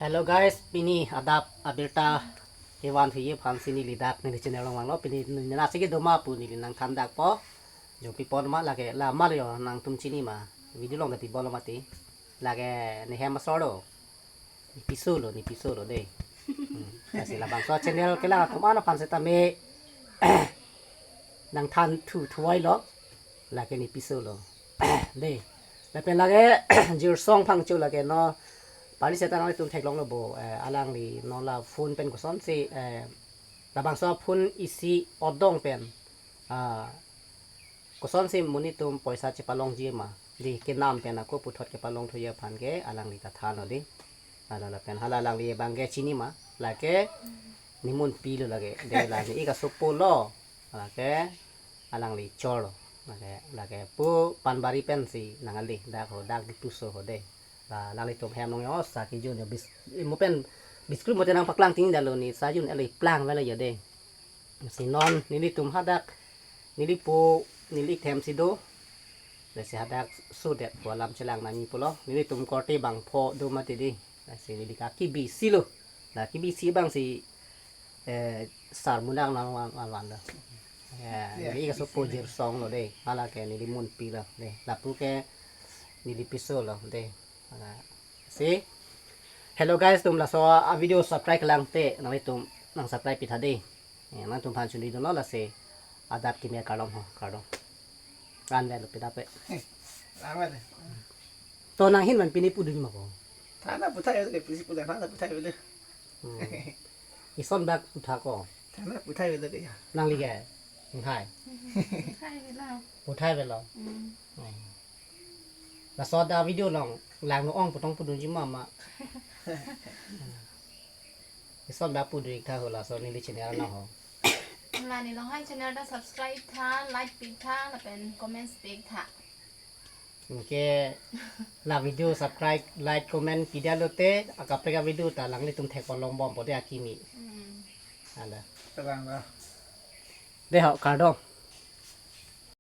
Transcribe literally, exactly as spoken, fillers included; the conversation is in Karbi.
Hello guys, pini adap abirta kevan huye aphansi neli dak neli channel along vanglo, pini neli nasi kedo ma pu neli nangthan dakpo. Jongpi pon ma lake la ma yo nangtum chini ma. Video along kati bolo mati. Lake ne hem asor lo. Ne piso lo, ne piso lo dei. Hmm. Lasi labangso channel kelang atum an aphan setame nangthan thu thuai lo. Lake ne piso lo. Dei. Lapen lake Jirsong Phangcho lake non. Pari seta nanglitum theklonglo bo, eh, alangli non la phone pen kosonsi, eh, labangso phone isi odong pen, ah, kosonsi monit atum poisa chepalongji ma. Dei, kenam pen ako puthot kepalong thuye aphan ke alangli ta thanlo dei. Hala lapen hala alangli abang ke chini ma. Lake ne munpi lo lake. Dei, la ne-ik asopo lo. Lake alangli chor lo. Lake, lake pu Panbari pensi nangkali dak ho, dak Diphu aso ho dei. La, alanglitum hem along yo sa kejun yo bis, mo pen biscuit mo te nangpaklang ting dalo, ne sa jun eli plang vela yo dei. Si non nelitum hadak neli po neli-ik themsi do. Lasi hadak sudet pu alam chelang nangji pulo. Nelitum korte bangpho do mati dei. Lasi neli ka kebisi lo. La kebisi abangsi, eh, sar munak nang wan wan wan lo. Ya, ya, neli-ik asopo Jirsong lo dei. Hala ke neli munpi lo dei. Lapu ke neli piso lo dei. Hala. Si. Hello guys, tum laso a video subscribe kelang te nanglitum nang subscribe pitha dei. Eh, nangtum aphan chundidunlo lasi adap kimi kardom ho, kardom. Ran velo pidap pe. Ran velo. To nanghin man pini pudun ma ko. Thana puthai velo, pusi puthai thana puthai velo. Hmm. Ison bak putha ko. Thana puthai velo ke ya. Nangli ke. Hai. Puthai velo. Puthai velo. Hmm. Hmm. Laso da video along lang no ong putong pudunji ma ma. Ison da pudun-ik tha ho laso neli channel along ho. La neli along hai channel ta subscribe tha, like pi tha, lapen comments pi tha. Anke la video subscribe, like, comment pidetlo te akaprek a video ta alanglitum thek-ong longbompo dei akimi. Hmm. Hala. Terang lah. Dei ho, kardom.